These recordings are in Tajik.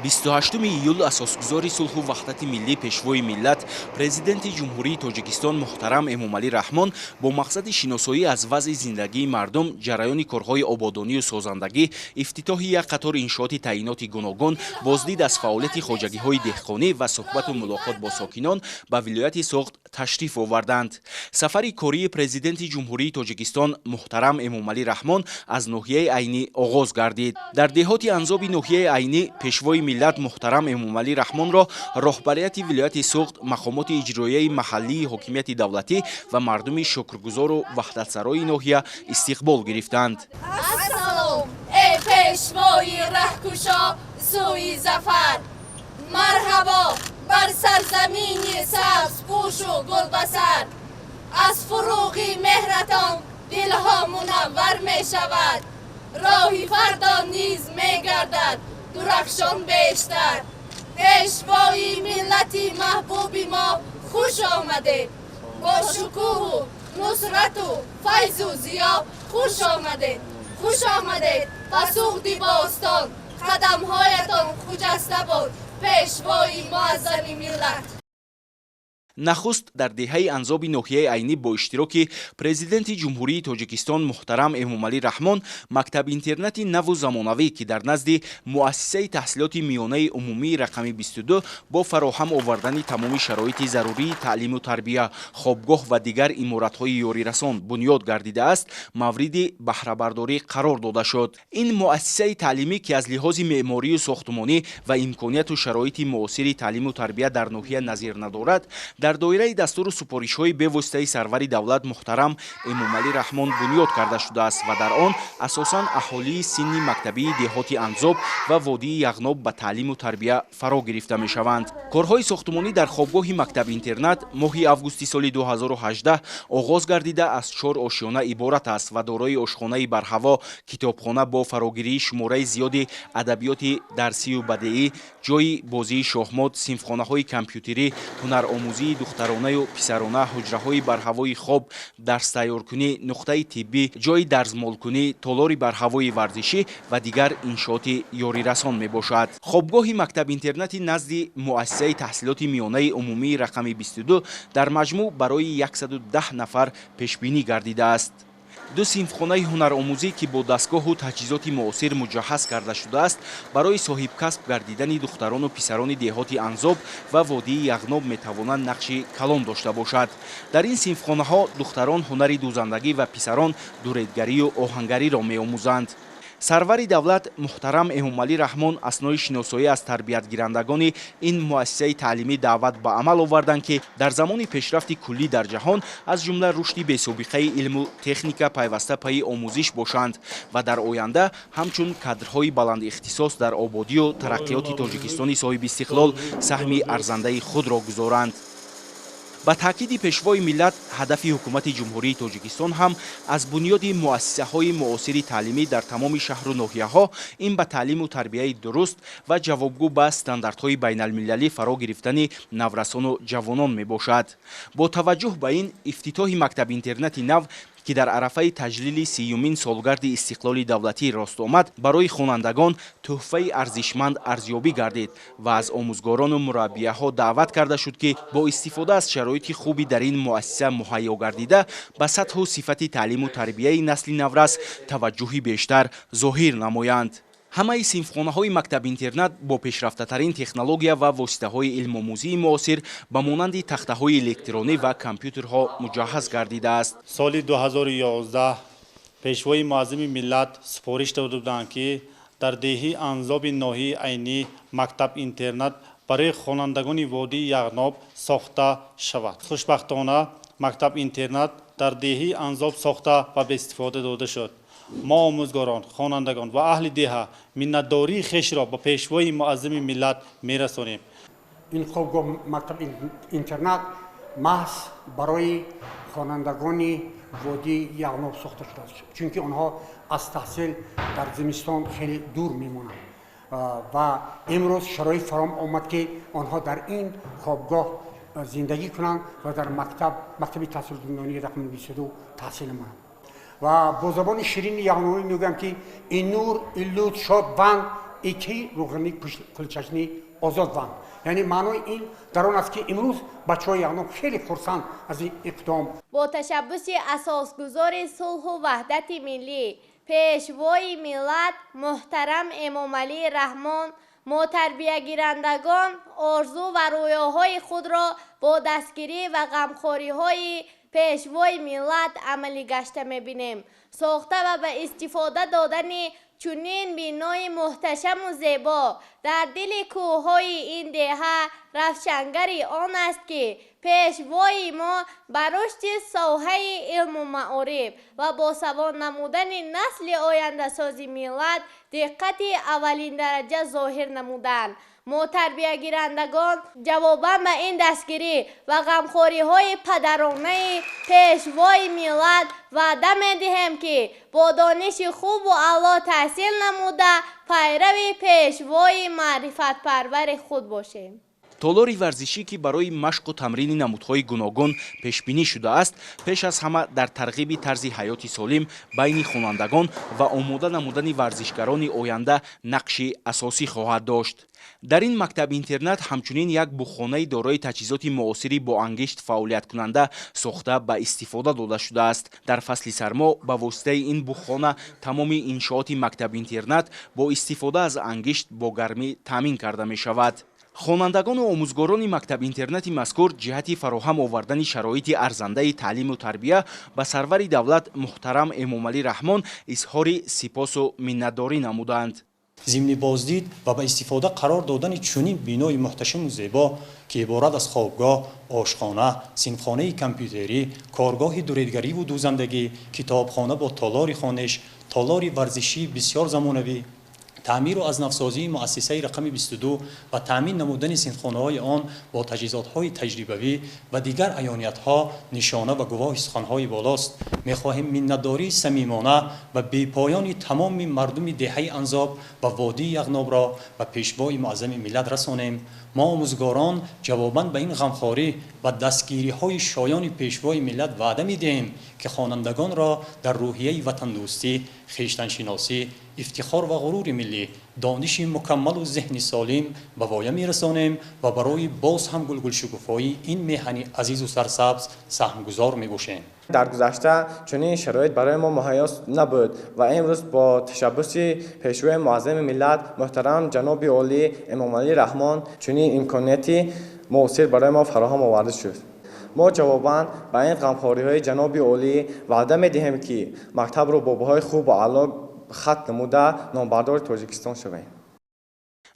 28 июл асосгузори сулҳу ваҳдати миллӣ, Пешвои миллат, Президенти Ҷумҳурии Тоҷикистон муҳтарам Эмомалӣ Раҳмон бо мақсади шиносоӣ аз вазъи зиндагии мардум, ҷараёни корҳои ободонию созандагӣ, ифтитоҳи як қатор иншооти таъиноти гуногун, боздид аз фаъолияти хоҷагиҳои деҳқонӣ ва суҳбату мулоқот бо сокинон ба вилояти Суғд ташриф оварданд. Сафари кории Президенти Ҷумҳурии Тоҷикистон муҳтарам Эмомалӣ Раҳмон аз ноҳияи Айнӣ оғоз гардид. Дар деҳоти Анзоби ноҳияи Айнӣ Пешвои миллат муҳтарам Эмомалӣ Раҳмонро роҳбарияти вилояти Суғд, мақомоти иҷроияи маҳаллии ҳокимияти давлатӣ ва мардуми шукргузору ваҳдатсарои ноҳия истиқбол гирифтанд. Ассалом, эй пешвои раҳкушо сӯи зафар, марҳабо бар сарзамини сабзпӯшу гулбасар. Аз фуруғи меҳратон дилҳо мунаввар мешавад, роҳи фардо низ мегардад дурахшон бештар. Пешвои миллати маҳбуби мо, хуш омадед, бо шукӯҳу нусрату файзу зиё хуш омадед. Хуш омадед ба Суғди бостон, қадамҳоятон хуҷаста бод, Пешвои муаззами миллат. Нахуст дар деҳаи Анзоби ноҳияи Айнӣ бо иштироки Президенти Ҷумҳурии Тоҷикистон муҳтарам Эмомалӣ Раҳмон мактаб-интернати наву замонавӣ, ки дар назди муассисаи таҳсилоти миёнаи умумии рақами 22 бо фароҳам овардани тамоми шароити зарурии таълиму тарбия, хобгоҳ ва дигар иморатҳои ёрирасон бунёд гардидааст, мавриди баҳрабардорӣ қарор дода шуд. Ин муассисаи таълимӣ, ки аз лиҳози меъморию сохтумонӣ ва имконияту шароити муосири таълиму тарбия дар ноҳия назир надорад, дар доираи дастуру супоришҳои бевоситаи сарвари давлат муҳтарам Эмомалӣ Раҳмон бунёд карда шудааст ва дар он асосан аҳолии синни мактабии деҳоти Анзоб ва водии Яғноб ба таълиму тарбия фаро гирифта мешаванд. Корҳои сохтумонӣ дар хобгоҳи мактаб-интернат моҳи августи соли 2018 оғоз гардида, аз чор ошёна иборат аст ва дорои ошхонаи барҳаво, китобхона бо фарогирии шумораи зиёди адабиёти дарсию бадеӣ, ҷойи бозии шоҳмот, синфхонаҳои компютерӣ, ҳунаромӯзии духтаронаю писарона, ҳуҷраҳои барҳавои хоб, дарстайёркунӣ, нуқтаи тиббӣ, ҷойи дарзмолкунӣ, толори барҳавои варзишӣ ва дигар иншооти ёрирасон мебошад. Хобгоҳи мактаб-интернати назди муассисаи таҳсилоти миёнаи умумии рақами 22 дар маҷмӯъ барои 110 нафар пешбинӣ гардидааст. Ду синфхонаи ҳунаромӯзӣ, ки бо дастгоҳу таҷҳизоти муосир муҷаҳҳаз карда шудааст, барои соҳибкасб гардидани духтарону писарони деҳоти Анзоб ва водии Яғноб метавонанд нақши калон дошта бошад. Дар ин синфхонаҳо духтарон ҳунари дӯзандагӣ ва писарон дуредгарию оҳангариро меомӯзанд. Сарвари давлат муҳтарам Эмомалӣ Раҳмон аснои шиносоӣ аз тарбиятгирандагони ин муассисаи таълимӣ даъват ба амал оварданд, ки дар замони пешрафти куллӣ дар ҷаҳон, аз ҷумла рушди бесобиқаи илму техника, пайваста пайи омӯзиш бошанд ва дар оянда ҳамчун кадрҳои баландихтисос дар ободию тараққиёти Тоҷикистони соҳибистиқлол саҳми арзандаи худро гузоранд. Ба таъкиди Пешвои миллат, ҳадафи Ҳукумати Ҷумҳурии Тоҷикистон ҳам аз бунёди муассисаҳои муосири таълимӣ дар тамоми шаҳру ноҳияҳо ин ба таълиму тарбияи дуруст ва ҷавобгӯ ба стандартҳои байналмилалӣ фаро гирифтани наврасону ҷавонон мебошад. Бо таваҷҷӯҳ ба ин, ифтитоҳи мактаб-интернати нав, ки дар арафаи таҷлили 30-юмин солгарди истиқлоли давлатӣ рост омад, барои хонандагон тӯҳфаи арзишманд арзёбӣ гардид ва аз омӯзгорону мураббияҳо даъват карда шуд, ки бо истифода аз шароити хуби дар ин муассиса муҳайё гардида, ба сатҳу сифати таълиму тарбияи насли наврас таваҷҷӯҳи бештар зоҳир намоянд. Ҳамаи синфхонаҳои мактаб-интернат бо пешрафтатарин технология ва воситаҳои илмомӯзии муосир, ба монанди тахтаҳои электронӣ ва компютерҳо муҷаҳҳаз гардидааст. Соли 2011 Пешвои муаззами миллат супориш дода буданд, ки дар деҳи Анзоби ноҳияи Айнӣ мактаб-интернат барои хонандагони водии Яғноб сохта шавад. Хушбахтона, мактаб-интернат дар деҳи Анзоб сохта ва ба истифода дода шуд. Мо, омӯзгорон, хонандагон ва аҳли деҳа, миннатдории хешро ба Пешвои муаззами миллат мерасонем. Ин хобгоҳ, мактаб интернат маҳз барои хонандагони водии Яғноб сохта шудааст, чунки онҳо аз таҳсил дар зимистон хеле дур мемонанд ва имрӯз шароит фароҳам омад, ки онҳо дар ин хобгоҳ зиндагӣ кунанд ва дар мактаб, мактаби таҳсилоти миёнаи рақами 22 таҳсил намоянд. Ва бо забони ширини яғнобӣ мегӯям, ки ин нур, ин лутф, шод банд. ики равғанӣ кулчачнӣ озод ванд. Яъне маънои ин дар он аст, ки имрӯз бачаҳои Яғноб хеле хурсанд аз ин иқдом. Бо ташаббуси асосгузори сулҳу ваҳдати миллӣ, Пешвои миллат муҳтарам Эмомалӣ Раҳмон, мо тарбиягирандагон орзу ва рӯёҳои худро бо дастгирӣ ва ғамхориҳои Пешвои миллат амалӣ гашта мебинем. Сохта ва ба истифода додани чунин бинои муҳташаму зебо дар дили кӯҳҳои ин деҳа равшангари он аст, ки Пешвои мо ба рушди соҳаи илму маориф ва босавод намудани насли ояндасози миллат диққати аввалиндараҷа зоҳир намуданд. Мо тарбиягирандагон ҷавобан ба ин дастгирӣ ва ғамхориҳои падаронаи Пешвои миллат ваъда медиҳем, ки бо дониши хубу аъло таҳсил намуда, пайрави Пешвои маърифатпарвари худ бошем. Толори варзишӣ, ки барои машқу тамрини намудҳои гуногун пешбинӣ шудааст, пеш аз ҳама дар тарғиби тарзи ҳаёти солим байни хонандагон ва омода намудани варзишгарони оянда нақши асосӣ хоҳад дошт. Дар ин мактаб-интернат ҳамчунин як буғхонаи дорои таҷҳизоти муосири бо ангишт фаъолияткунанда сохта ба истифода дода шудааст. Дар фасли сармо ба воситаи ин буғхона тамоми иншооти мактаб-интернат бо истифода аз ангишт бо гармӣ таъмин карда мешавад. Хонандагону омӯзгорони мактаб-интернати мазкур ҷиҳати фароҳам овардани шароити арзандаи таълиму тарбия ба сарвари давлат муҳтарам Эмомалӣ Раҳмон изҳори сипосу миннатдорӣ намуданд. Зимни боздид ва ба истифода қарор додани чунин бинои муҳташаму зебо, ки иборат аз хобгоҳ, ошхона, синфхонаи компютерӣ, коргоҳи дуредгариву дӯзандагӣ, китобхона бо толори хониш, толори варзишии бисёр замонавӣ, таъмиру аз навсозии муассисаи рақами 22 ва таъмин намудани синфхонаҳои он бо таҷҳизотҳои таҷрибавӣ ва дигар аёниятҳо нишона ва гувоҳи суханҳои болост, мехоҳем миннатдории самимона ва бепоёни тамоми мардуми деҳаи Анзоб ва водии Яғнобро ба Пешвои муаззами миллат расонем. Мо, омӯзгорон, ҷавобан ба ин ғамхорӣ ва дастгириҳои шоёни Пешвои миллат ваъда медиҳем, ки хонандагонро дар рӯҳияи ватандӯстӣ, хештаншиносӣ, ифтихор ва ғурури миллӣ, дониши мукаммалу зеҳни солим ба воя мерасонем ва барои боз ҳам гулгулшукуфоии ин меҳани азизу сарсабз саҳмгузор мебошем. Дар гузашта чунин шароит барои мо муҳайё набуд ва имрӯз бо ташаббуси Пешвои муаззами миллат муҳтарам ҷаноби олӣ Эмомалӣ Раҳмон чунин имконияти муосир барои мо фароҳам оварда шуд. Мо ҷавобан ба ин ғамхориҳои ҷаноби олӣ ваъда медиҳем, ки мактабро бо баҳои хубу аъло хатм намуда, номбардори Тоҷикистон шавем.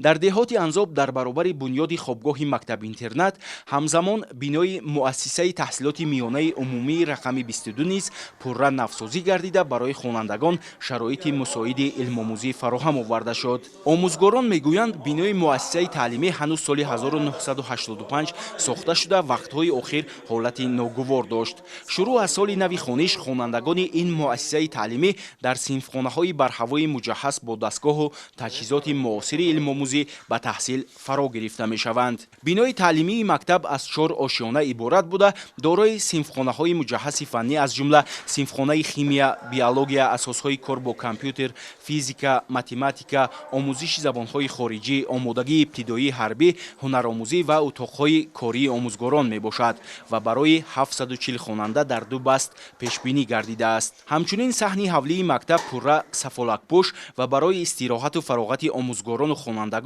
Дар деҳоти Анзоб дар баробари бунёди хобгоҳи мактаб-интернат ҳамзамон бинои муассисаи таҳсилоти миёнаи умумии рақами 22 низ пурра навсозӣ гардида, барои хонандагон шароити мусоиди илмомӯзӣ фароҳам оварда шуд. Омӯзгорон мегӯянд, бинои муассисаи таълимӣ ҳанӯз соли 1985 сохта шуда, вақтҳои охир ҳолати ногувор дошт. Шурӯъ аз соли нави хониш хонандагони ин муассисаи таълимӣ дар синфхонаҳои барҳавои муҷаҳҳаз бо дастгоҳу таҷҳизоти муосири илмомӯзӣ ба таҳсил фаро гирифта мешаванд. Бинои таълимии мактаб аз чор ошёна иборат буда, дорои синфхонаҳои муҷаҳҳаси фаннӣ, аз ҷумла синфхонаи химия, биология, асосҳои кор бо компютер, физика, математика, омӯзиши забонҳои хориҷӣ, омодагии ибтидоии ҳарбӣ, ҳунаромӯзӣ ва утоқҳои кории омӯзгорон мебошад ва барои 740 хонанда дар ду баст пешбинӣ гардидааст. Ҳамчунин саҳни ҳавлии мактаб пурра сафолакпӯш ва барои истироҳату фароғати омӯзгорону хонандагон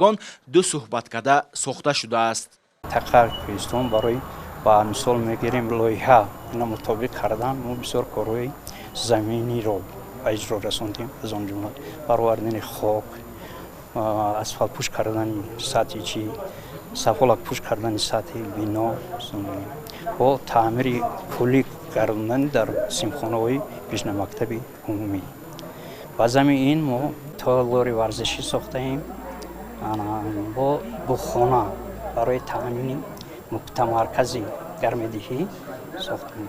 ду суҳбаткада сохта шудааст. Тақа кӯҳистон барои ба мисол мегирем, лоиҳа ина мутобиқ кардан мо бисёр корҳои заминиро ба иҷро расондем, аз он ҷумла баровардани хок, асфалтпӯш кардани сатҳи чӣ, сафолакпӯш кардани сатҳи бино бо таъмири куллӣ гардондани дар синфхонаҳои пешнамактаби умумӣ. Ба зами ин мо толори варзишӣ сохтаем бо буғхона барои таъмини мутамаркази гармидиҳӣ сохтем.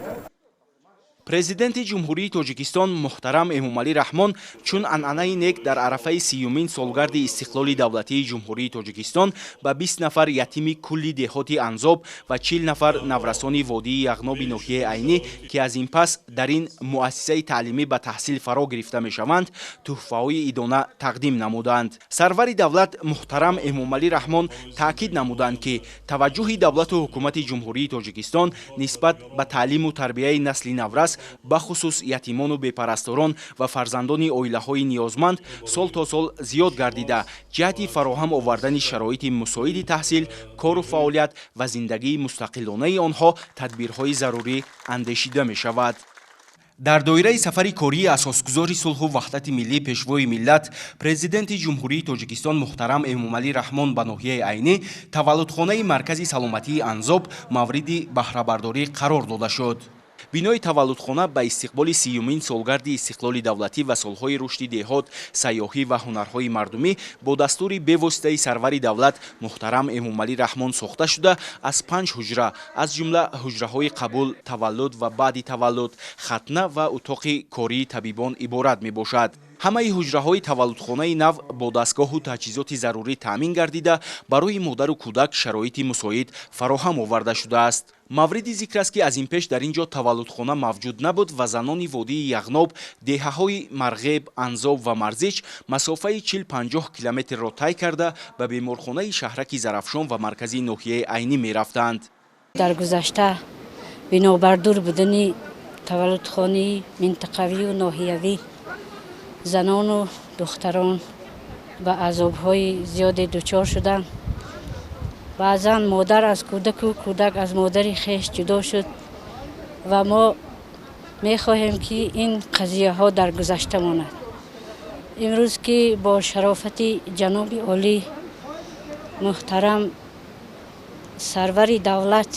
Президенти Ҷумҳурии Тоҷикистон муҳтарам Эмомалӣ Раҳмон чун анъанаи нек дар арафаи 30-умин солгарди истиқлоли давлатии Ҷумҳурии Тоҷикистон ба 20 нафар ятими кулли деҳоти Анзоб ва 40 нафар наврасони водии Яғноби ноҳияи Айнӣ, ки аз ин пас дар ин муассисаи таълимӣ ба таҳсил фаро гирифта мешаванд, тӯҳфаҳои идона тақдим намуданд. Сарвари давлат муҳтарам Эмомалӣ Раҳмон таъкид намуданд, ки таваҷҷӯҳи давлату ҳукумати Ҷумҳурии Тоҷикистон нисбат ба таълиму тарбияи насли наврас, бахусус ятимону бепарасторон ва фарзандони оилаҳои ниёзманд, сол то сол зиёд гардида, ҷиҳати фароҳам овардани шароити мусоиди таҳсил, кору фаъолият ва зиндагии мустақилонаи онҳо тадбирҳои зарурӣ андешида мешавад. Дар доираи сафари кории асосгузори сулҳу ваҳдати миллӣ, Пешвои миллат, Президенти Ҷумҳурии Тоҷикистон муҳтарам Эмомалӣ Раҳмон ба ноҳияи Айнӣ таваллудхонаи маркази саломатии Анзоб мавриди баҳрабардорӣ қарор дода шуд. Бинои таваллудхона ба истиқболи 30-умин солгарди истиқлоли давлатӣ ва солҳои рушди деҳот, сайёҳӣ ва ҳунарҳои мардумӣ бо дастури бевоситаи сарвари давлат муҳтарам Эмомалӣ Раҳмон сохта шуда, аз панҷ ҳуҷра, аз ҷумла ҳуҷраҳои қабул, таваллуд ва баъди таваллуд, хатна ва утоқи кории табибон иборат мебошад. Ҳамаи ҳуҷраҳои таваллудхонаи нав бо дастгоҳу таҷҳизоти зарурӣ таъмин гардида, барои модару кӯдак шароити мусоид фароҳам оварда шудааст. Мавриди зикр аст, ки аз ин пеш дар ин ҷо таваллудхона мавҷуд набуд ва занони водии Яғноб, деҳаҳои Марғеб, Анзоб ва Марзич масофаи 40-50 километрро тай карда, ба беморхонаи шаҳраки Зарафшон ва маркази ноҳияи Айнӣ мерафтанд. Дар гузашта бинобар дур будани таваллудхонаи минтақавию ноҳиявӣ занону духтарон ба азобҳои зиёде дучор шуданд. Баъзан модар аз кӯдаку кӯдак аз модари хеш ҷудо шуд ва мо мехоҳем, ки ин қазияҳо дар гузашта монад. Имрӯз, ки бо шарофати ҷаноби олӣ муҳтарам сарвари давлат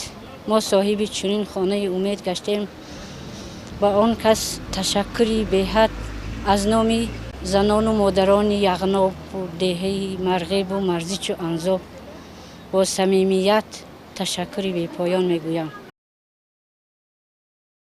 мо соҳиби чунин хонаи умед гаштем, ба он кас ташаккури беҳад аз номи занону модарони Яғнобу деҳаи Марғебу Марзичу Анзоб бо самимият ташаккури бепоён мегӯям.